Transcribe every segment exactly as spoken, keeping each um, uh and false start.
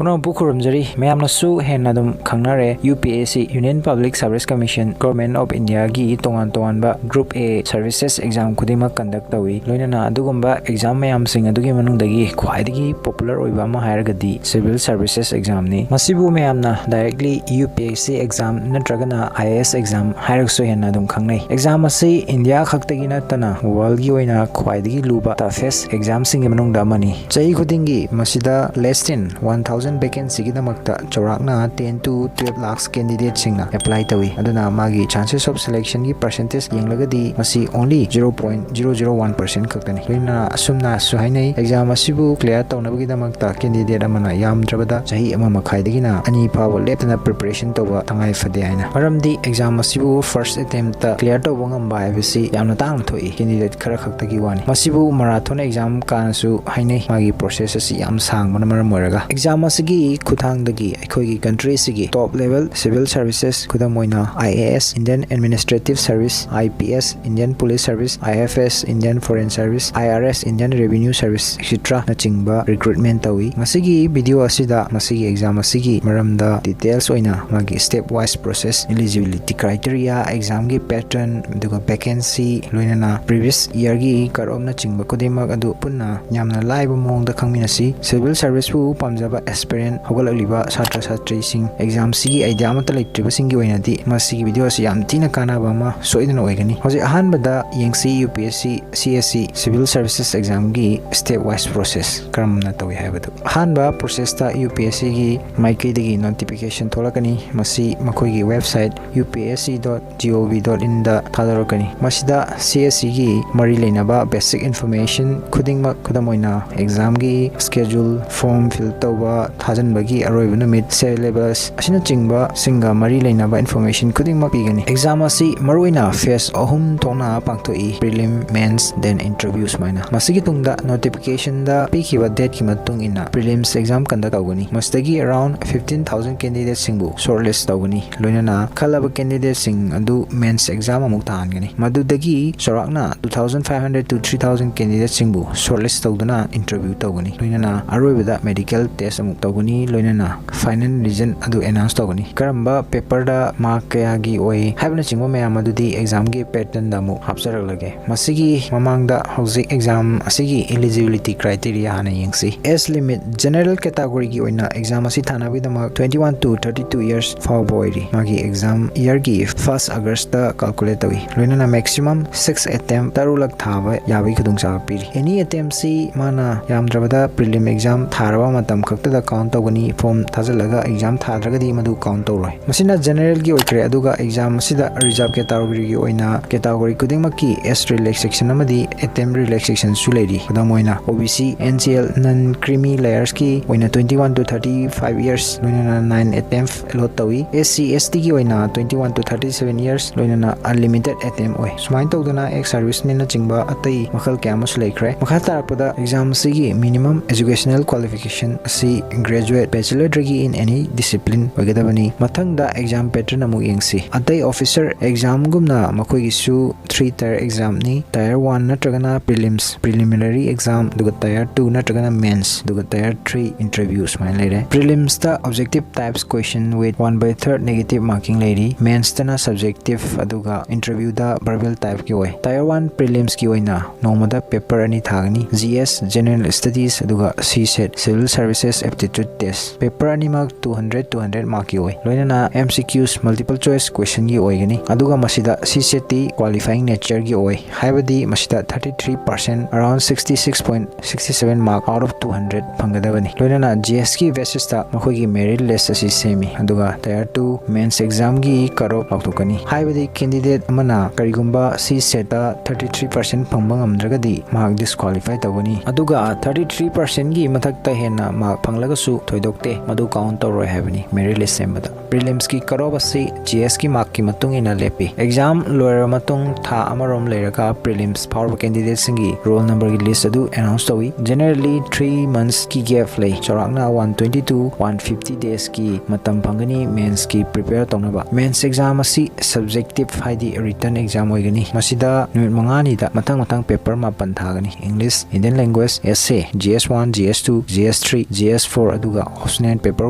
ꯄꯨꯝꯅꯃꯛꯄꯨ ꯈꯨꯔꯨꯝꯖꯔꯤ꯫ ꯃꯌꯥꯝꯅꯁꯨ ꯍꯦꯟꯅ ꯑꯗꯨꯝ ꯈꯪꯅꯔꯦ, U P S C, Union Public Service Commission, Government of India ꯒꯤ ꯇꯣꯉꯥꯟ ꯇꯣꯉꯥꯟꯕ Group A services exam ꯈꯨꯗꯤꯡꯃꯛ conduct ꯇꯧꯏ꯫ ꯂꯣꯏꯅꯅ ꯑꯗꯨꯒꯨꯝꯕ exam ꯃꯌꯥꯝꯁꯤꯡ ꯑꯗꯨꯒꯤ ꯃꯅꯨꯡꯗꯒꯤ ꯈ꯭ꯋꯥꯏꯗꯒꯤ popular ꯑꯣꯏꯕ ꯑꯃ ꯍꯥꯏꯔꯒꯗꯤ civil services exam ꯅꯤ꯫ ꯃꯁꯤꯕꯨ ꯃꯌꯥꯝꯅ directly U P S C exam ꯅꯠꯇ꯭ꯔꯒꯅ I A S exam ꯍꯥꯏꯔꯒꯁꯨ ꯍꯦꯟꯅ ꯑꯗꯨꯝ ꯈꯪꯅꯩ꯫ Exam ꯑꯁꯤ ꯏꯟꯗꯤꯌꯥ ꯈꯛꯇꯒꯤ ꯅꯠꯇꯅ world ꯒꯤ ꯑꯣꯏꯅ ꯈ꯭ꯋꯥꯏꯗꯒꯤ ꯂꯨꯕ toughest exam ꯁꯤꯡꯒꯤ ꯃꯅꯨꯡꯗ ꯑꯃꯅꯤ꯫ ꯆꯍꯤ ꯈꯨꯗꯤꯡꯒꯤ ꯃꯁꯤꯗ less than one thousand vacancy ꯒꯤꯗꯃꯛꯇ ꯆꯥꯎꯔꯥꯛꯅ ten to twelve lakhs candidate ꯁꯤꯡꯅ apply ꯇꯧꯏ꯫ ꯑꯗꯨꯅ ꯃꯥꯒꯤ chances of selection ꯒꯤ percentage ꯌꯦꯡꯂꯒꯗꯤ ꯃꯁꯤ only zero point zero zero one percent ꯈꯛꯇꯅꯤ꯫ ꯂꯣꯏꯅꯅ ꯑꯁꯨꯝꯅꯁꯨ ꯍꯥꯏꯅꯩ, exam ꯑꯁꯤꯕꯨ clear ꯇꯧꯅꯕꯒꯤꯗꯃꯛꯇ candidate ꯑꯃꯅ ꯌꯥꯝꯗ꯭ꯔꯕꯗ ꯆꯍꯤ ꯑꯃ ꯃꯈꯥꯏꯗꯒꯤꯅ ꯑꯅꯤ ꯐꯥꯎꯕ ꯂꯦꯞꯇꯅ preparation ꯇꯧꯕ ꯇꯉꯥꯏ ꯐꯗꯦ ꯍꯥꯏꯅ꯫ ꯃꯔꯝꯗꯤ exam ꯑꯁꯤꯕꯨ first attempt ꯇ clear ꯇꯧꯕ ꯉꯝꯕ ꯍꯥꯏꯕꯁꯤ ꯌꯥꯝꯅ ꯇꯥꯡꯅ ꯊꯣꯛꯏ, candidate ꯈꯔ ꯈꯛꯇꯒꯤ ꯋꯥꯅꯤ꯫ ꯃꯁꯤꯕꯨ marathon exam ꯀꯥꯅꯁꯨ ꯍꯥꯏꯅꯩ, ꯃꯥꯒꯤ process ꯑꯁꯤ ꯌꯥꯝ ꯁꯥꯡꯕꯅ ꯃꯔꯝ ꯑꯣꯏꯔꯒ꯫ Exam ꯑꯁꯤꯒꯤ ꯈꯨꯠꯊꯥꯡꯗꯒꯤ ꯑꯩꯈꯣꯏꯒꯤ country ꯑꯁꯤꯒꯤ top level civil services, ꯈꯨꯗꯝ ꯑꯣꯏꯅ I A S, Indian Administrative Service, I P S, Indian Police Service, I F S, Indian Foreign Service, I R S, Indian Revenue Service, et cetera ꯅꯆꯤꯡꯕ recruitment ꯇꯧꯏ꯫ ꯉꯁꯤꯒꯤ video ꯑꯁꯤꯗ ꯃꯁꯤꯒꯤ exam ꯑꯁꯤꯒꯤ ꯃꯔꯝꯗ details ꯑꯣꯏꯅ ꯃꯥꯒꯤ step wise process, eligibility criteria, exam ꯒꯤ pattern, ꯑꯗꯨꯒ vacancy, ꯂꯣꯏꯅꯅ previous year ꯒꯤ cut off ꯅꯆꯤꯡꯕ ꯈꯨꯗꯤꯡꯃꯛ ꯑꯗꯨ ꯄꯨꯟꯅ ꯌꯥꯝꯅ ꯂꯥꯏꯕ ꯃꯑꯣꯡꯗ ꯈꯪꯃꯤꯟꯅꯁꯤ꯫ Civil service ꯄꯨ ꯄꯥꯝꯖꯕ aspirant ꯍꯧꯒꯠꯂꯛꯂꯤꯕ ꯁꯥꯇ꯭ꯔ ꯁꯥꯇ꯭ꯔꯤꯁꯤꯡ, exam ꯁꯤꯒꯤ idea ꯑꯃꯠꯇ ꯂꯩꯇ꯭ꯔꯤꯕꯁꯤꯡꯒꯤ ꯑꯣꯏꯅꯗꯤ ꯃꯁꯤꯒꯤ video ꯑꯁꯤ ꯌꯥꯝ ꯊꯤꯅ ꯀꯥꯟꯅꯕ ꯑꯃ ꯁꯣꯏꯗꯅ ꯑꯣꯏꯒꯅꯤ꯫ ꯍꯧꯖꯤꯛ ꯑꯍꯥꯟꯕꯗ ꯌꯦꯡꯁꯤ, U P S C, C S C, civil services exam ꯒꯤ step wise process ꯀꯔꯝꯅ ꯇꯧꯏ ꯍꯥꯏꯕꯗꯨ꯫ ꯑꯍꯥꯟꯕ process ꯇ U P S C ꯒꯤ ꯃꯥꯏꯀꯩꯗꯒꯤ notification ꯊꯣꯛꯂꯛꯀꯅꯤ꯫ ꯃꯁꯤ ꯃꯈꯣꯏꯒꯤ website U P S C dot G O V dot in ꯗ ꯊꯥꯗꯣꯔꯛꯀꯅꯤ꯫ ꯃꯁꯤꯗ C S C ꯒꯤ ꯃꯔꯤ ꯂꯩꯅꯕ basic information ꯈꯨꯗꯤꯡꯃꯛ, ꯈꯨꯗꯝ ꯑꯣꯏꯅ exam ꯒꯤ schedule, form fill ꯇꯧꯕ, ꯊꯥꯖꯤꯟꯕꯒꯤ ꯑꯔꯣꯏꯕ ꯅꯨꯃꯤꯠ, syllabus ꯑꯁꯤꯅꯆꯤꯡꯕꯁꯤꯡꯒ ꯃꯔꯤ ꯂꯩꯅꯕ information ꯈꯨꯗꯤꯡꯃꯛ ꯄꯤꯒꯅꯤ꯫ Exam ꯑꯁꯤ ꯃꯔꯨꯑꯣꯏꯅ phase ꯑꯍꯨꯝ ꯊꯣꯛꯅ ꯄꯥꯡꯊꯣꯛꯏ: prelim, mains, then interview ꯁꯨꯃꯥꯏꯅ꯫ ꯃꯁꯤꯒꯤ ꯇꯨꯡꯗ notification ꯗ ꯄꯤꯈꯤꯕ date ꯀꯤ ꯃꯇꯨꯡ ꯏꯟꯅ prelims exam conduct ꯇꯧꯒꯅꯤ꯫ ꯃꯁꯤꯗꯒꯤ around fifteen thousand candidate ꯁꯤꯡꯕꯨ shortlist ꯇꯧꯒꯅꯤ꯫ ꯂꯣꯏꯅꯅ ꯈꯜꯂꯕ candidate ꯁꯤꯡ ꯑꯗꯨ mains exam ꯑꯃꯨꯛ ꯊꯥꯍꯟꯒꯅꯤ꯫ ꯃꯗꯨꯗꯒꯤ ꯆꯥꯎꯔꯥꯛꯅ two thousand five hundred to three thousand candidate ꯁꯤꯡꯕꯨ shortlist ꯇꯧꯗꯨꯅ interview ꯇꯧꯒꯅꯤ꯫ ꯂꯣꯏꯅꯅ ꯑꯔꯣꯏꯕꯗ medical test ꯑꯃꯨꯛ ꯇꯧꯒꯅꯤ, ꯂꯣꯏꯅꯅ ꯐꯥꯏꯅꯦꯜ ꯔꯤꯖꯜ ꯑꯗꯨ ꯑꯦꯅꯥꯎꯟꯁ ꯇꯧꯒꯅꯤ꯫ ꯀꯔꯝꯕ ꯄꯦꯄꯔꯗ ꯃꯥꯔꯛ ꯀꯌꯥꯒꯤ ꯑꯣꯏ ꯍꯥꯏꯕꯅꯆꯤꯡꯕ ꯃꯌꯥꯝ ꯑꯗꯨꯗꯤ ꯑꯦꯛꯖꯥꯝꯒꯤ ꯄꯦꯇꯔꯟꯗ ꯑꯃꯨꯛ ꯍꯥꯞꯆꯔꯛꯂꯒꯦ꯫ ꯃꯁꯤꯒꯤ ꯃꯃꯥꯡꯗ ꯍꯧꯖꯤꯛ ꯑꯦꯛꯖꯥꯝ ꯑꯁꯤꯒꯤ ꯏꯂꯤꯖꯤꯕꯤꯂꯤꯇꯤ ꯀ꯭ꯔꯥꯏꯇꯦꯔꯤꯌꯥ ꯍꯥꯟꯅ ꯌꯦꯡꯁꯤ꯫ ꯑꯦꯖ ꯂꯤꯃꯤꯠ: ꯖꯦꯅꯔꯦꯜ ꯀꯦꯇꯥꯒꯣꯔꯤꯒꯤ ꯑꯣꯏꯅ ꯑꯦꯛꯖꯥꯝ ꯑꯁꯤ ꯊꯥꯅꯕꯒꯤꯗꯃꯛ twenty one to thirty two years ꯐꯥꯎꯕ ꯑꯣꯏꯔꯤ꯫ ꯃꯥꯒꯤ ꯑꯦꯛꯖꯥꯝ ꯏꯌꯔꯒꯤ ꯐꯥꯔꯁ ꯑꯥꯒꯁꯇ ꯀꯥꯜꯀꯨꯂꯦꯠ ꯇꯧꯏ꯫ ꯂꯣꯏꯅꯅ ꯃꯦꯛꯁꯤꯃꯝ ꯁꯤꯛꯁ ꯑꯦꯇꯦꯝ, ꯇꯔꯨꯛꯂꯛ ꯊꯥꯕ ꯌꯥꯕꯒꯤ ꯈꯨꯗꯣꯡꯆꯥꯕ ꯄꯤꯔꯤ꯫ ꯑꯦꯅꯤ ꯑꯦꯇꯦꯝꯁꯤ ꯃꯥꯅ ꯌꯥꯝꯗ꯭ꯔꯕꯗ ꯄ꯭ꯔꯤꯂꯤꯝ ꯑꯦꯛꯖꯥꯝ ꯊꯥꯔꯕ ꯃꯇꯝ ꯈꯛꯇꯗ ꯀꯥꯎꯟ ꯇꯧꯒꯅꯤ꯫ ꯐꯣꯝ ꯊꯥꯖꯤꯜꯂꯒ ꯑꯦꯛꯖꯥꯝ ꯊꯥꯗ꯭ꯔꯒꯗꯤ ꯃꯗꯨ ꯀꯥꯎꯟ ꯇꯧꯔꯣꯏ꯫ ꯃꯁꯤꯅ ꯖꯦꯅꯔꯦꯜꯒꯤ ꯑꯣꯏꯈ꯭ꯔꯦ꯫ ꯑꯗꯨꯒ ꯑꯦꯛꯖꯥꯝ ꯑꯁꯤꯗ ꯔꯤꯖꯥꯔꯕ ꯀꯦꯇꯥꯒꯣꯔꯤꯒꯤ ꯑꯣꯏꯅ ꯀꯦꯇꯥꯒꯣꯔꯤ ꯈꯨꯗꯤꯡꯃꯛꯀꯤ ꯑꯦꯖ ꯔꯤꯂꯦꯛꯁꯦꯁꯟ ꯑꯃꯗꯤ ꯑꯦꯇꯦꯝ ꯔꯤꯂꯦꯛꯁꯦꯁꯟꯁꯨ ꯂꯩꯔꯤ꯫ ꯈꯨꯗꯝ ꯑꯣꯏꯅ, ꯑꯣ B C, N C L, ꯅꯟ ꯀ꯭ꯔꯤꯃꯤ ꯂꯦꯌꯔꯁꯀꯤ ꯑꯣꯏꯅ twenty one to thirty five years, ꯂꯣꯏꯅꯅ ꯅꯥꯏꯟ ꯑꯦꯇꯦꯝ ꯑꯦꯂꯣꯠ ꯇꯧꯏ꯫ ꯑꯦꯁ ꯁꯤ, ꯑꯦꯁ ꯇꯤꯒꯤ ꯑꯣꯏꯅ twenty one to thirty seven years, ꯂꯣꯏꯅꯅ ꯑꯟꯂꯤꯃꯤꯇꯦꯠ ꯑꯦꯇꯦꯝ ꯑꯣꯏ꯫ ꯁꯨꯃꯥꯏꯅ ꯇꯧꯗꯅ ꯑꯦꯛꯁ ꯁꯥꯔꯚꯤꯁꯃꯦꯟꯅꯆꯤꯡꯕ ꯑꯇꯩ ꯃꯈꯜ ꯀꯌꯥ ꯑꯃꯁꯨ ꯂꯩꯈ꯭ꯔꯦ꯫ ꯃꯈꯥ ꯇꯥꯔꯛꯄꯗ, ꯑꯦꯛꯖꯥꯝ ꯑꯁꯤꯒꯤ ꯃꯤꯅꯤꯃꯝ ꯑꯦꯖꯨꯀꯦꯁꯅꯦꯜ ꯀ꯭ꯋꯥꯂꯤꯐꯤꯀꯦꯁꯟ ꯑꯁꯤ ꯒ꯭ꯔꯦꯖꯨꯋꯦꯠ, ꯕꯦꯆꯂꯔꯗꯒꯤ in any discipline ꯑꯣꯏꯒꯗꯕꯅꯤ꯫ ꯃꯊꯪꯗ ꯑꯦꯛꯖꯥꯝ ꯄꯦꯇꯔꯟ ꯑꯃꯨꯛ ꯌꯦꯡꯁꯤ꯫ ꯑꯇꯩ ꯑꯣꯐꯤꯁꯔ ꯑꯦꯛꯖꯥꯝꯒꯨꯝꯅ ꯃꯈꯣꯏꯒꯤꯁꯨ ꯊ꯭ꯔꯤ ꯇꯥꯌꯔ ꯑꯦꯛꯖꯥꯝꯅꯤ꯫ ꯇꯥꯌꯔ ꯋꯥꯟ ꯅꯠꯇ꯭ꯔꯒꯅ ꯄ꯭ꯔꯤꯂꯤꯝꯁ, ꯄ꯭ꯔꯤꯂꯤꯃꯤꯅꯔꯤ ꯑꯦꯛꯖꯥꯝ, ꯑꯗꯨꯒ ꯇꯥꯌꯔ ꯇꯨ ꯅꯠꯇ꯭ꯔꯒꯅ ꯃꯦꯟꯁ, ꯑꯗꯨꯒ ꯇꯥꯌꯔ ꯊ꯭ꯔꯤ ꯏꯟꯇꯔꯚ꯭ꯌꯨ ꯁꯨꯃꯥꯏꯅ ꯂꯩꯔꯦ꯫ ꯄ꯭ꯔꯤꯂꯤꯝꯁꯇ objective types question with one by third negative marking ꯂꯩꯔꯤ꯫ ꯃꯦꯟꯁꯇꯅ ꯁꯕꯖꯦꯛꯇꯤꯞ, ꯑꯗꯨꯒ ꯏꯟꯇꯔꯚ꯭ꯌꯨꯗ ꯚꯔꯕꯦꯜ ꯇꯥꯏꯞꯀꯤ ꯑꯣꯏ꯫ ꯇꯥꯌꯔ ꯋꯥꯟ ꯄ꯭ꯔꯤꯂꯤꯝꯁꯀꯤ ꯑꯣꯏꯅ ꯅꯣꯡꯃꯗ ꯄꯦꯄꯔ ꯑꯅꯤ ꯊꯥꯒꯅꯤ: ꯖꯤ ꯑꯦꯁ, General Studies, ꯑꯗꯨꯒ ꯁꯤ set, Civil Services Aptitude Test꯫ Paper ꯑꯅꯤꯃꯛ two hundred, two hundred ꯃꯥꯔꯛꯀꯤ ꯑꯣꯏ꯫ ꯂꯣꯏꯅꯅ ꯑꯦꯝ ꯁꯤ ꯀ꯭ꯌꯨꯁ, ꯃꯜꯇꯤꯄꯜ ꯆꯣꯏꯁ ꯀꯣꯏꯁꯟꯒꯤ ꯑꯣꯏꯒꯅꯤ꯫ ꯑꯗꯨꯒ ꯃꯁꯤꯗ ꯁꯤ ꯁꯦꯠꯇꯤ ꯀ꯭ꯋꯥꯂꯤꯐꯥꯏꯌꯤꯡ ꯅꯦꯆꯔꯒꯤ ꯑꯣꯏ, ꯍꯥꯏꯕꯗꯤ ꯃꯁꯤꯗ thirty three percent, around sixty six point sixty seven mark out of two hundred ꯐꯪꯒꯗꯕꯅꯤ꯫ ꯂꯣꯏꯅꯅ ꯖꯤ ꯑꯦꯁꯀꯤ ꯕꯦꯁꯤꯁꯇ ꯃꯈꯣꯏꯒꯤ ꯃꯦꯔꯤꯠ ꯂꯤꯁ ꯑꯁꯤ ꯁꯦꯝꯃꯤ, ꯑꯗꯨꯒ ꯇꯥꯌꯔ ꯇꯨ ꯃꯦꯟꯁ ꯑꯦꯛꯖꯥꯝꯒꯤ ꯀꯠ ꯑꯣꯐ ꯂꯥꯎꯊꯣꯛꯀꯅꯤ꯫ ꯍꯥꯏꯕꯗꯤ ꯀꯦꯟꯗꯤꯗꯦꯠ ꯑꯃꯅ ꯀꯔꯤꯒꯨꯝꯕ ꯁꯤ ꯁꯦꯠꯇ thirty three percent ꯐꯪꯕ ꯉꯝꯗ꯭ꯔꯒꯗꯤ ꯃꯍꯥꯛ ꯗꯤꯁꯀ꯭ꯋꯥꯂꯤꯐꯥꯏ ꯇꯧꯒꯅꯤ꯫ ꯑꯗꯨꯒ thirty three percentꯒꯤ ꯃꯊꯛꯇ ꯍꯦꯟꯅ ꯃꯥꯔꯛ ꯐꯪꯂꯒꯁꯨ ꯊꯣꯏꯗꯣꯛꯇꯦ, ꯃꯗꯨ ꯀꯥꯎꯟ ꯇꯧꯔꯣꯏ ꯍꯥꯏꯕꯅꯤ ꯃꯦꯔꯤꯠ ꯂꯤꯁ ꯁꯦꯝꯕꯗ꯫ ꯄ꯭ꯔꯤꯂꯤꯝꯁꯀꯤ ꯀꯠ ꯑꯣꯐ ꯑꯁꯤ ꯖꯤ ꯑꯦꯁꯀꯤ ꯃꯥꯔꯛꯀꯤ ꯃꯇꯨꯡ ꯏꯟꯅ ꯂꯦꯞꯄꯤ꯫ ꯑꯦꯛꯖꯥꯝ ꯂꯣꯏꯔꯕ ꯃꯇꯨꯡ ꯊꯥ ꯑꯃꯔꯣꯝ ꯂꯩꯔꯒ ꯄ꯭ꯔꯤꯂꯤꯝꯁ ꯐꯥꯎꯔꯕ ꯀꯦꯟꯗꯤꯗꯦꯠꯁꯤꯡꯒꯤ ꯔꯣꯜ ꯅꯝꯕꯔꯒꯤ ꯂꯤꯁ ꯑꯗꯨ ꯑꯦꯅꯥꯎꯟꯁ ꯇꯧꯏ꯫ ꯖꯦꯅꯔꯦꯜꯂꯤ ꯊ꯭ꯔꯤ ꯃꯟꯊꯁꯀꯤ ꯒꯦꯞ ꯂꯩ꯫ ꯆꯥꯎꯔꯥꯛꯅ one twenty to one fifty daysꯀꯤ ꯃꯇꯝ ꯐꯪꯒꯅꯤ ꯃꯦꯟꯁꯀꯤ ꯄ꯭ꯔꯤꯄꯦꯌꯔ ꯇꯧꯅꯕ꯫ ꯃꯦꯟꯁ ꯑꯦꯛꯖꯥꯝ ꯑꯁꯤ ꯁꯕꯖꯦꯛꯇꯤꯞ, ꯍꯥꯏꯗꯤ ꯔꯤꯇꯟ ꯑꯦꯛꯖꯥꯝ ꯑꯣꯏꯒꯅꯤ꯫ ꯃꯁꯤꯗ ꯅꯨꯃꯤꯠ ꯃꯉꯥꯅꯤꯗ ꯃꯊꯪ ꯃꯊꯪ ꯄꯦꯄꯔ ꯃꯥꯄꯟ ꯊꯥꯒꯅꯤ: English, Indian Language, Essay, G S one, G S two, G S three, G S four, ꯑꯗꯨꯒ optional paper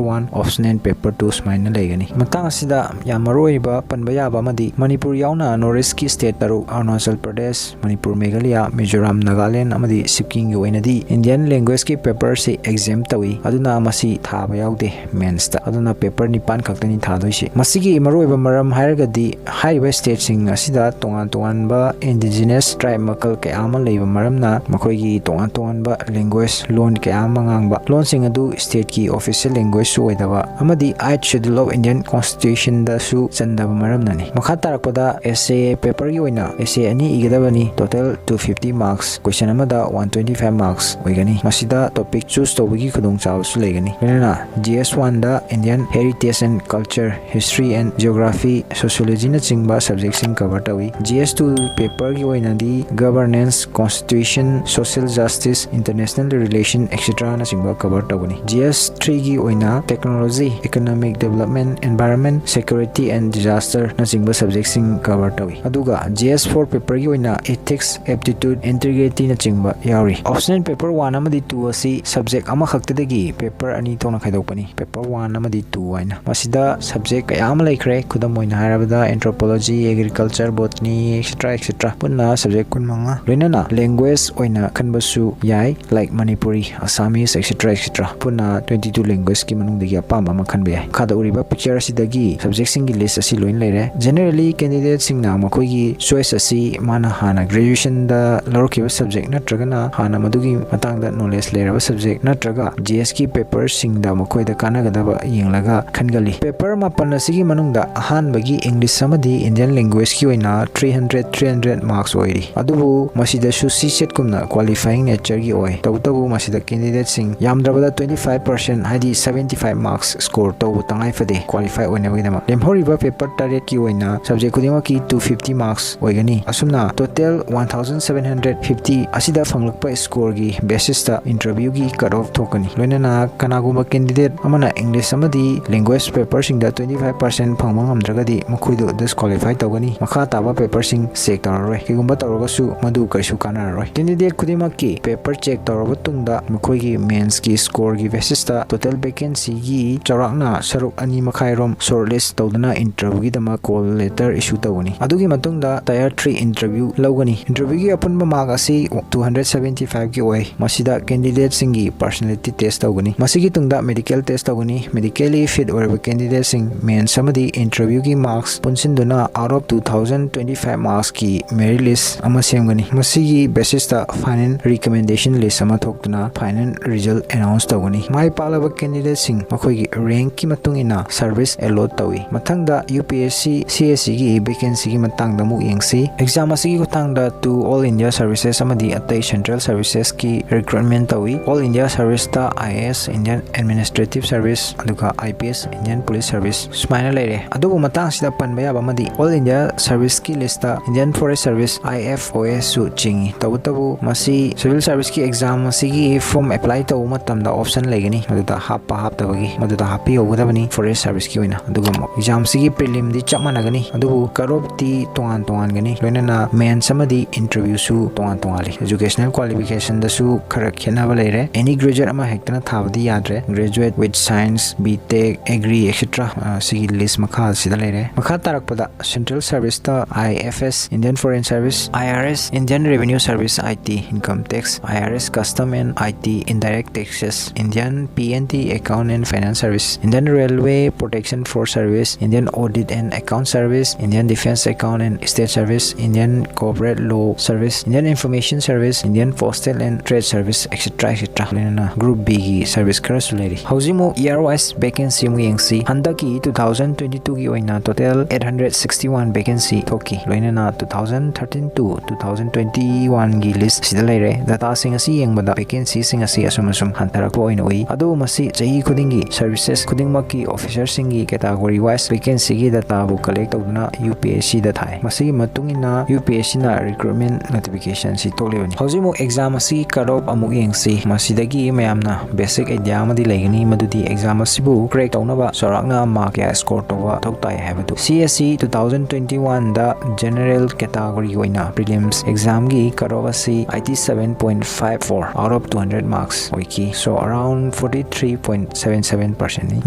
one, optional paper two ꯁꯨꯃꯥꯏꯅ ꯂꯩꯒꯅꯤ꯫ ꯃꯇꯥꯡ ꯑꯁꯤꯗ ꯌꯥꯝ ꯃꯔꯨꯑꯣꯏꯕ ꯄꯟꯕ ꯌꯥꯕ ꯑꯃꯗꯤ ꯃꯅꯤꯄꯨꯔ ꯌꯥꯎꯅ North East ꯀꯤ state ꯇꯔꯨꯛ, ꯑꯔꯨꯅꯥꯆꯜ ꯄ꯭ꯔꯗꯦꯁ, ꯃꯅꯤꯄꯨꯔ, ꯃꯦꯘꯥꯂꯌꯥ, ꯃꯤꯖꯣꯔꯥꯝ, ꯅꯥꯒꯥꯂꯦꯟ ꯑꯃꯗꯤ ꯁꯤꯛꯀꯤꯝꯒꯤ ꯑꯣꯏꯅꯗꯤ Indian language ꯀꯤ paper ꯁꯤ exempt ꯇꯧꯏ꯫ ꯑꯗꯨꯅ ꯃꯁꯤ ꯊꯥꯕ ꯌꯥꯎꯗꯦ mains ꯇ꯫ ꯑꯗꯨꯅ paper ꯅꯤꯄꯥꯟ ꯈꯛꯇꯅꯤ ꯊꯥꯗꯣꯏꯁꯤ꯫ ꯃꯁꯤꯒꯤ ꯃꯔꯨꯑꯣꯏꯕ ꯃꯔꯝ ꯍꯥꯏꯔꯒꯗꯤ ꯍꯥꯏꯔꯤꯕ state ꯁꯤꯡ ꯑꯁꯤꯗ ꯇꯣꯉꯥꯟ ꯇꯣꯉꯥꯟꯕ indigenous tribe ꯃꯈꯜ ꯀꯌꯥ ꯑꯃ ꯂꯩꯕ ꯃꯔꯝꯅ ꯃꯈꯣꯏꯒꯤ ꯇꯣꯉꯥꯟ ꯇꯣꯉꯥꯟꯕ language, ꯂꯣꯟ ꯀꯌꯥ ꯑꯃ ꯉꯥꯡꯕ, ꯂꯣꯟꯁꯤꯡ ꯑꯗꯨ state ꯀꯤ official language ꯁꯨ ꯑꯣꯏꯗꯕ ꯑꯃꯗꯤ Eighth Schedule of Indian Constitution ꯗꯁꯨ ꯆꯟꯗꯕ ꯃꯔꯝꯅꯅꯤ꯫ ꯃꯈꯥ ꯇꯥꯔꯛꯄꯗ essay paper ꯒꯤ ꯑꯣꯏꯅ essay ꯑꯅꯤ ꯏꯒꯗꯕꯅꯤ꯫ Total two fifty marks, question ꯑꯃꯗ one twenty five marks ꯑꯣꯏꯒꯅꯤ꯫ ꯃꯁꯤꯗ topic choose ꯇꯧꯕꯒꯤ ꯈꯨꯗꯣꯡꯆꯥꯕꯁꯨ ꯂꯩꯒꯅꯤ꯫ ꯂꯣꯏꯅꯅ G S one the Indian Heritage and Culture, History and Geography, Sociology ꯅꯆꯤꯡꯕ subject ꯁꯤꯡ cover ꯇꯧꯏ꯫ G S two paper ꯒꯤ ꯑꯣꯏꯅꯗꯤ Governance, Constitution, Social Justice, International Relation, et cetera ꯅꯆꯤꯡꯕ cover ꯇꯧꯒꯅꯤ꯫ G S three ꯒꯤ ꯑꯣꯏꯅ Technology, Economic Development, Environment, Security and Disaster ꯅꯆꯤꯡꯕ subject ꯁꯤꯡ cover ꯇꯧꯏ꯫ ꯑꯗꯨꯒ G S four paper ꯒꯤ ꯑꯣꯏꯅ Ethics, Aptitude, Integrity ꯅꯆꯤꯡꯕ ꯌꯥꯎꯔꯤ꯫ Optional paper one ꯑꯃꯗꯤ two ꯑꯁꯤ subject ꯑꯃꯈꯛꯇꯗꯒꯤ paper ꯑꯅꯤ ꯊꯣꯛꯅ ꯈꯥꯏꯗꯣꯛꯄꯅꯤ, paper one ꯑꯃꯗꯤ two ꯍꯥꯏꯅ꯫ ꯃꯁꯤꯗ subject ꯀꯌꯥ ꯑꯃ ꯂꯩꯈ꯭ꯔꯦ꯫ ꯈꯨꯗꯝ ꯑꯣꯏꯅ ꯍꯥꯏꯔꯕꯗ Anthropology, Agriculture, Botany, et cetera, et cetera꯫ ꯄꯨꯟꯅ subject ꯀꯨꯟꯃꯉꯥ꯫ ꯂꯣꯏꯅꯅ language ꯑꯣꯏꯅ ꯈꯟꯕꯁꯨ ꯌꯥꯏ, like Manipuri, Assamese, et cetera, et cetera꯫ ꯄꯨꯟꯅ twenty two language ꯀꯤ ꯃꯅꯨꯡꯗꯒꯤ ꯑꯄꯥꯝꯕ ꯑꯃ ꯈꯟꯕ ꯌꯥꯏ꯫ ꯃꯈꯥꯗ ꯎꯔꯤꯕ picture ꯑꯁꯤꯗꯒꯤ subject ꯁꯤꯡꯒꯤ list ꯑꯁꯤ ꯂꯣꯏꯅ ꯂꯩꯔꯦ꯫ Generally candidate ꯁꯤꯡꯅ ꯃꯈꯣꯏꯒꯤ choice ꯑꯁꯤ ꯃꯥꯅ ꯍꯥꯟꯅ graduation ꯗ ꯂꯧꯔꯛꯈꯤꯕ subject ꯅꯠꯇ꯭ꯔꯒꯅ ꯍꯥꯟꯅ ꯃꯗꯨꯒꯤ ꯃꯇꯥꯡꯗ knowledge ꯂꯩꯔꯕ subject ꯅꯠꯇ꯭ꯔꯒ G S ꯀꯤ paper ꯁꯤꯡꯗ ꯃꯈꯣꯏꯗ ꯀꯥꯟꯅꯒꯗꯕ ꯌꯦꯡꯂꯒ ꯈꯟꯒꯜꯂꯤ꯫ Paper ꯃꯥꯄꯟ ꯑꯁꯤꯒꯤ ꯃꯅꯨꯡꯗ ꯑꯍꯥꯟꯕꯒꯤ English ꯑꯃꯗꯤ Indian language ꯀꯤ ꯑꯣꯏꯅ three hundred, three hundred marks ꯑꯣꯏꯔꯤ꯫ ꯑꯗꯨꯕꯨ ꯃꯁꯤꯗꯁꯨ CSAT ꯀꯨꯝꯅ qualifying nature ꯒꯤ ꯑꯣꯏ꯫ ꯇꯧꯕꯇꯕꯨ ꯃꯁꯤꯗ candidate ꯁꯤꯡ ꯌꯥꯝꯗ꯭ꯔꯕꯗ twenty five percent, ꯍꯥꯏꯗꯤ seventy five marks score ꯇꯧꯕ ꯇꯉꯥꯏ ꯐꯗꯦ qualify ꯑꯣꯏꯅꯕꯒꯤꯗꯃꯛ꯫ ꯂꯦꯝꯍꯧꯔꯤꯕ paper ꯇꯔꯦꯠꯀꯤ ꯑꯣꯏꯅ subject ꯈꯨꯗꯤꯡꯃꯛꯀꯤ two fifty marks ꯑꯣꯏꯒꯅꯤ꯫ ꯑꯁꯨꯝꯅ total one thousand seven hundred fifty ꯑꯁꯤꯗ ꯐꯪꯂꯛꯄ score ꯒꯤ basis ꯇ interview ꯒꯤ cut off ꯊꯣꯛꯀꯅꯤ꯫ ꯂꯣꯏꯅꯅ ꯀꯅꯥꯒꯨꯝꯕ candidate ꯑꯃꯅ English ꯑꯃꯗꯤ language paper ꯁꯤꯡꯗ twenty five percent ꯐꯪꯕ ꯉꯝꯗ꯭ꯔꯒꯗꯤ ꯃꯈꯣꯏꯗꯨ disqualify ꯇꯧꯒꯅꯤ꯫ ꯃꯈꯥ ꯇꯥꯕ paper ꯁꯤꯡ check ꯇꯧꯔꯔꯣꯏ꯫ ꯀꯩꯒꯨꯝꯕ ꯇꯧꯔꯒꯁꯨ ꯃꯗꯨ ꯀꯔꯤꯁꯨ ꯀꯥꯟꯅꯔꯔꯣꯏ꯫ Candidate ꯈꯨꯗꯤꯡꯃꯛꯀꯤ paper check ꯇꯧꯔꯕ ꯇꯨꯡꯗ ꯃꯈꯣꯏꯒꯤ mains ꯀꯤ score ꯒꯤ ꯕꯦꯁꯤꯁꯇ ꯇꯣꯇꯦꯜ ꯚꯦꯀꯦꯟꯁꯤꯒꯤ ꯆꯥꯎꯔꯥꯛꯅ ꯁꯔꯨꯛ ꯑꯅꯤ ꯃꯈꯥꯏꯔꯣꯝ ꯁꯣꯔꯠ ꯂꯤꯁ ꯇꯧꯗꯨꯅ ꯏꯟꯇꯔꯚ꯭ꯌꯨꯒꯤꯗꯃꯛ ꯀꯣꯜ ꯂꯦꯇꯔ ꯏꯁꯨ ꯇꯧꯒꯅꯤ꯫ ꯑꯗꯨꯒꯤ ꯃꯇꯨꯡꯗ ꯇꯥꯌꯔ ꯊ꯭ꯔꯤ ꯏꯟꯇꯔꯚ꯭ꯌꯨ ꯂꯧꯒꯅꯤ꯫ ꯏꯟꯇꯔꯚ꯭ꯌꯨꯒꯤ ꯑꯄꯨꯟꯕ ꯃꯥꯔꯛ ꯑꯁꯤ ꯇꯨ ꯍꯟꯗ꯭ꯔꯦꯠ ꯁꯕꯦꯟꯇꯤ ꯐꯥꯏꯚꯀꯤ ꯑꯣꯏ꯫ ꯃꯁꯤꯗ ꯀꯦꯟꯗꯤꯗꯦꯠꯁꯤꯡꯒꯤ ꯄꯔꯁꯅꯦꯂꯤꯇꯤ ꯇꯦꯁ ꯇꯧꯒꯅꯤ꯫ ꯃꯁꯤꯒꯤ ꯇꯨꯡꯗ ꯃꯦꯗꯤꯀꯦꯜ ꯇꯦꯁ ꯇꯧꯒꯅꯤ꯫ ꯃꯦꯗꯤꯀꯦꯜꯂꯤ ꯐꯤꯠ ꯑꯣꯏꯔꯕ ꯀꯦꯟꯗꯤꯗꯦꯠꯁꯤꯡ ꯃꯦꯟꯁ ꯑꯃꯗꯤ ꯏꯟꯇꯔꯚ꯭ꯌꯨꯒꯤ ꯃꯥꯔꯛꯁ ꯄꯨꯟꯁꯤꯟꯗꯨꯅ out of two thousand twenty five ꯃꯥꯔꯛꯁꯀꯤ ꯃꯦꯔꯤꯠ ꯂꯤꯁ ꯑꯃ ꯁꯦꯝꯒꯅꯤ꯫ ꯃꯁꯤꯒꯤ ꯕꯦꯁꯤꯁꯇ ꯐꯥꯏꯅꯦꯜ ꯔꯤꯀꯃꯦꯟꯗꯦꯁꯟ ꯂꯤꯁ ꯑꯃ ꯊꯣꯛꯇꯨꯅ ꯐꯥꯏꯅꯦꯜ ꯔꯤꯖꯜ ꯑꯦꯅꯥꯎꯟꯁ ꯇꯧꯒꯅꯤ꯫ ꯃꯥꯏ ꯄꯥꯛꯂꯕ ꯀꯦꯟꯗꯤꯗꯦꯠꯁꯤꯡ ꯃꯈꯣꯏꯒꯤ ꯔꯦꯡꯛꯀꯤ ꯃꯇꯨꯡ ꯏꯟꯅ ꯁꯔꯚꯤꯁ ꯑꯦꯂꯣꯠ ꯇꯧꯏ꯫ ꯃꯊꯪꯗ U P S C C S ꯁꯤꯒꯤ ꯚꯦꯀꯦꯟꯁꯤꯒꯤ ꯃꯇꯥꯡꯗ ꯑꯃꯨꯛ ꯌꯦꯡꯁꯤ꯫ ꯑꯦꯛꯖꯥꯝ ꯑꯁꯤꯒꯤ ꯈꯨꯠꯊꯥꯡꯗ ꯇꯨ ꯑꯣꯜ ꯏꯟꯗꯤꯌꯥ ꯁꯔꯚꯤꯁꯦꯁ ꯑꯃꯗꯤ ꯑꯇꯩ ꯁꯦꯟꯇ꯭ꯔꯦꯜ ꯁꯔꯚꯤꯁꯦꯁꯀꯤ ꯔꯤꯀ꯭ꯔꯨꯠꯃꯦꯟ ꯇꯧꯏ꯫ ꯑꯣꯜ ꯏꯟꯗꯤꯌꯥ ꯁꯔꯚꯤꯁꯇ I A S, Indian administrative service, ꯑꯗꯨꯒ I P S, Indian police service ꯁꯨꯃꯥꯏꯅ ꯂꯩꯔꯦ꯫ ꯑꯗꯨꯕꯨ ꯃꯇꯥꯡꯁꯤꯗ ꯄꯟꯕ ꯌꯥꯕ ꯑꯃꯗꯤ ꯑꯣꯜ ꯏꯟꯗꯤꯌꯥ ꯁꯔꯚꯤꯁꯀꯤ ꯂꯤꯁꯇ Indian forest service, I F O S, ꯁꯨ ꯆꯤꯡꯏ꯫ ꯇꯧꯕꯇꯕꯨ ꯃꯁꯤ ꯁꯤꯚꯤꯜ ꯁꯔꯚꯤꯁꯀꯤ ꯑꯦꯛꯖꯥꯝ ꯑꯁꯤꯒꯤ ꯐꯣꯔꯝ ꯑꯦꯄ꯭ꯂꯥꯏ ꯇꯧꯕ ꯃꯇꯝꯗ ꯑꯣꯞꯁꯟ ꯂꯩꯒꯅꯤ, ꯃꯗꯨꯗ ꯍꯥꯞꯄ ꯍꯥꯞꯇꯕꯒꯤ ꯃꯗꯨꯗ ꯍꯥꯞꯄꯤꯍꯧꯒꯗꯕꯅꯤ ꯐꯣꯔꯦꯁ ꯁꯔꯚꯤꯁꯀꯤ ꯑꯣꯏꯅ꯫ ꯑꯗꯨꯒ ꯑꯃꯨꯛ ꯑꯦꯛꯖꯥꯝꯁꯤꯒꯤ ꯄ꯭ꯔꯤꯂꯤꯝꯗꯤ ꯆꯞ ꯃꯥꯟꯅꯒꯅꯤ, ꯑꯗꯨꯕꯨ ꯀꯠ ꯑꯣꯐꯇꯤ ꯇꯣꯉꯥꯟ ꯇꯣꯉꯥꯟꯒꯅꯤ, ꯂꯣꯏꯅꯅ ꯃꯦꯟꯁ ꯑꯃꯗꯤ ꯏꯟꯇꯔꯚ꯭ꯌꯨꯁꯨ ꯇꯣꯉꯥꯟ ꯇꯣꯉꯥꯟꯂꯤ꯫ ꯏꯖꯨꯀꯦꯁꯅꯦꯜ ꯀ꯭ꯋꯥꯂꯤꯐꯤꯀꯦꯁꯟꯗꯁꯨ ꯈꯔ ꯈꯦꯠꯅꯕ ꯂꯩꯔꯦ꯫ ꯑꯦꯅꯤ ꯒ꯭ꯔꯦꯖꯨꯋꯦꯠ ꯑꯃ ꯍꯦꯛꯇꯅ ꯊꯥꯕꯗꯤ ꯌꯥꯗ꯭ꯔꯦ꯫ Graduate with science, B Tech, Agri, et cetera, ꯑ, ꯁꯤꯒꯤ ꯂꯤꯁ ꯃꯈꯥꯁꯤꯗ ꯂꯩꯔꯦ꯫ ꯃꯈꯥ ꯇꯥꯔꯛꯄꯗ ꯁꯦꯟꯇ꯭ꯔꯦꯜ ꯁꯔꯚꯤꯁꯇ I F S, Indian foreign service, I R S, Indian revenue service, I T, income tax, I R S, custom and I T, indirect taxes, Indian P N T, account and finance service, Indian railway protection force service, Indian audit and account service, Indian defence account and state service, Indian corporate law service, Indian information service, Indian postal and trade service, etcetera, etcetera. ꯂꯣꯏꯅꯅ group ꯕꯤꯒꯤ service ꯈꯔꯁꯨ ꯂꯩꯔꯤ꯫ ꯍꯧꯖꯤꯛꯃꯨꯛ year wise vacancy ꯑꯃꯨꯛ ꯌꯦꯡꯁꯤ꯫ ꯍꯟꯗꯛꯀꯤ two thousand twenty ꯇꯨꯒꯤ ꯑꯣꯏꯅ total eight hundred sixty one vacancy ꯊꯣꯛꯈꯤ꯫ ꯂꯣꯏꯅꯅ two thousand thirteen two two thousand twenty ꯋꯥꯟꯒꯤ ꯂꯤꯁ ꯑꯁꯤꯗ ꯂꯩꯔꯦ꯫ ꯗꯇꯥꯁꯤꯡ ꯑꯁꯤ ꯌꯦꯡꯕꯗ ꯚꯦꯀꯦꯟꯁꯤꯁꯤꯡ ꯑꯁꯤ ꯑꯁꯨꯝ ꯑꯁꯨꯝ ꯍꯟꯊꯔꯛꯄ ꯑꯣꯏꯅ ꯎꯏ꯫ ꯑꯗꯨꯕꯨ ꯃꯁꯤ ꯆꯍꯤ ꯈꯨꯗꯤꯡꯒꯤ ꯁꯔꯚꯤꯁꯦꯁ ꯈꯨꯗꯤꯡꯃꯛꯀꯤ ꯑꯣꯐꯤꯁꯔꯁꯤꯡꯒꯤ ꯀꯦꯇꯥꯒꯣꯔꯤ ꯋꯥꯏꯁ ꯚꯦꯀꯦꯟꯁꯤꯒꯤ ꯗꯇꯥꯕꯨ ꯀꯂꯦꯛ ꯇꯧꯗꯨꯅ ꯌꯨ ꯄꯤ ꯑꯦꯁ ꯁꯤꯗ ꯊꯥꯏ꯫ ꯃꯁꯤꯒꯤ ꯃꯇꯨꯡ ꯏꯟꯅ ꯌꯨ ꯄꯤ ꯑꯦꯁ ꯁꯤꯅ ꯔꯤꯀ꯭ꯔꯨꯠꯃꯦꯟ ꯅꯣꯇꯤꯐꯤꯀꯦꯁꯟꯁꯤ ꯊꯣꯛꯂꯤꯕꯅꯤ꯫ ꯍꯧꯖꯤꯛꯃꯨꯛ ꯑꯦꯛꯖꯥꯝ ꯑꯁꯤ ꯀꯠ ꯑꯣꯐ ꯑꯃꯨꯛ ꯌꯦꯡꯁꯤ꯫ ꯃꯁꯤꯗꯒꯤ ꯃꯌꯥꯝꯅ ꯕꯦꯁꯤꯛ ꯑꯥꯏꯗꯤꯌꯥ ꯑꯃꯗꯤ ꯂꯩꯒꯅꯤ, ꯃꯗꯨꯗꯤ ꯑꯦꯛꯖꯥꯝ ꯑꯁꯤꯕꯨ ꯀ꯭ꯔꯦꯛ ꯇꯧꯅꯕ ꯆꯥꯎꯔꯥꯛꯅ ꯃꯥꯔꯛ ꯀꯌꯥ ꯁ꯭ꯀꯣꯔ ꯇꯧꯕ ꯃꯊꯧ ꯇꯥꯏ ꯍꯥꯏꯕꯗꯨ꯫ C S C two thousand twenty ꯋꯥꯟꯗ ꯖꯦꯅꯔꯦꯜ ꯀꯦꯇꯥꯒꯣꯔꯤꯒꯤ ꯑꯣꯏꯅ ꯄ꯭ꯔꯤꯂꯤꯝꯁ ꯑꯦꯛꯖꯥꯝꯒꯤ ꯀꯠ ꯑꯣꯐ ꯑꯁꯤ eighty seven point five four out of two hundred marks ꯑꯣꯏꯈꯤ꯫ So, around forty three point seven seven percent ꯅꯤ꯫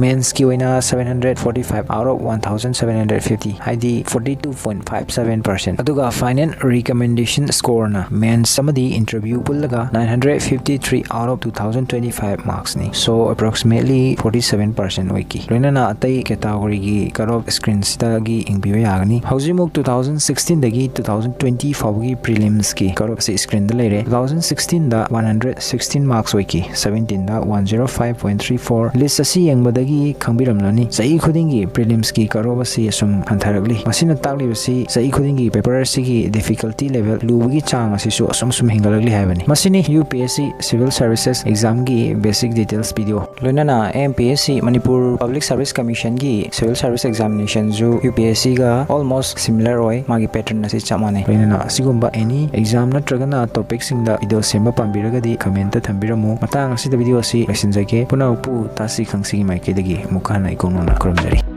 Mains ꯀꯤ ꯑꯣꯏꯅ seven hundred forty five out of one thousand seven hundred fifty, ꯍꯥꯏꯗꯤ forty two point five seven percent꯫ ꯑꯗꯨꯒ final recommendation score ꯅ mains ꯑꯃꯗꯤ interview ꯄꯨꯜꯂꯒ nine hundred fifty three out of two thousand twenty five marks ꯅꯤ꯫ So approximately forty seven percent ꯑꯣꯏꯈꯤ꯫ ꯂꯣꯏꯅꯅ ꯑꯇꯩ category ꯒꯤ cut off screen ꯁꯤꯗꯒꯤ ꯌꯦꯡꯕꯤꯕ ꯌꯥꯒꯅꯤ꯫ ꯍꯧꯖꯤꯛꯃꯨꯛ two thousand sixteen ꯗꯒꯤ two thousand twenty ꯐꯥꯎꯕꯒꯤ prelims ꯀꯤ cut off ꯑꯁꯤ screen ꯗ ꯂꯩꯔꯦ꯫ Two thousand sixteen ꯗ one hundred sixteen marks ꯑꯣꯏꯈꯤ, seventeen ꯗ one zero five point three four꯫ List ꯑꯁꯤ ꯌꯦꯡꯕꯗꯒꯤ ꯈꯪꯕꯤꯔꯝꯂꯅꯤ, ꯆꯍꯤ ꯈꯨꯗꯤꯡꯒꯤ prelims ꯀꯤ cut off ꯑꯁꯤ ꯑꯁꯨꯝ ꯍꯟꯊꯔꯛꯂꯤ꯫ ꯃꯁꯤꯅ ꯇꯥꯛꯂꯤꯕꯁꯤ ꯆꯍꯤ ꯈꯨꯗꯤꯡꯒꯤ paper ꯑꯁꯤꯒꯤ difficulty level, ꯂꯨꯕꯒꯤ ꯆꯥꯡ ꯑꯁꯤꯁꯨ ꯑꯁꯨꯝ ꯑꯁꯨꯝ ꯍꯦꯟꯒꯠꯂꯛꯂꯤ ꯍꯥꯏꯕꯅꯤ꯫ ꯃꯁꯤꯅꯤ U P S C civil services exam ꯒꯤ basic details video꯫ ꯂꯣꯏꯅꯅ M P S C, Manipur Public Service Commission ꯒꯤ civil service examination ꯁꯨ U P S C ꯒ almost similar ꯑꯣꯏ, ꯃꯥꯒꯤ pattern ꯑꯁꯤ ꯆꯞ ꯃꯥꯟꯅꯩ꯫ ꯂꯣꯏꯅꯅ ꯑꯁꯤꯒꯨꯝꯕ any exam ꯅꯠꯇ꯭ꯔꯒꯅ topic ꯁꯤꯡꯗ video ꯁꯦꯝꯕ ꯄꯥꯝꯕꯤꯔꯒꯗꯤ comment ꯇ ꯊꯝꯕꯤꯔꯝꯃꯨ꯫ ꯃꯇꯥꯡ ꯑꯁꯤꯗ video ꯑꯁꯤ ꯂꯣꯏꯁꯤꯟꯖꯒꯦ꯫ ꯄꯨꯝꯅꯃꯛꯄꯨ ꯇꯥꯁꯤ ꯈꯪꯁꯤꯒꯤ ꯃꯥꯏꯀꯩꯗꯒꯤ ꯑꯃꯨꯛ ꯍꯟꯅ ꯏꯀꯣꯛ ꯅꯧꯅ ꯈꯨꯔꯨꯝꯖꯔꯤ꯫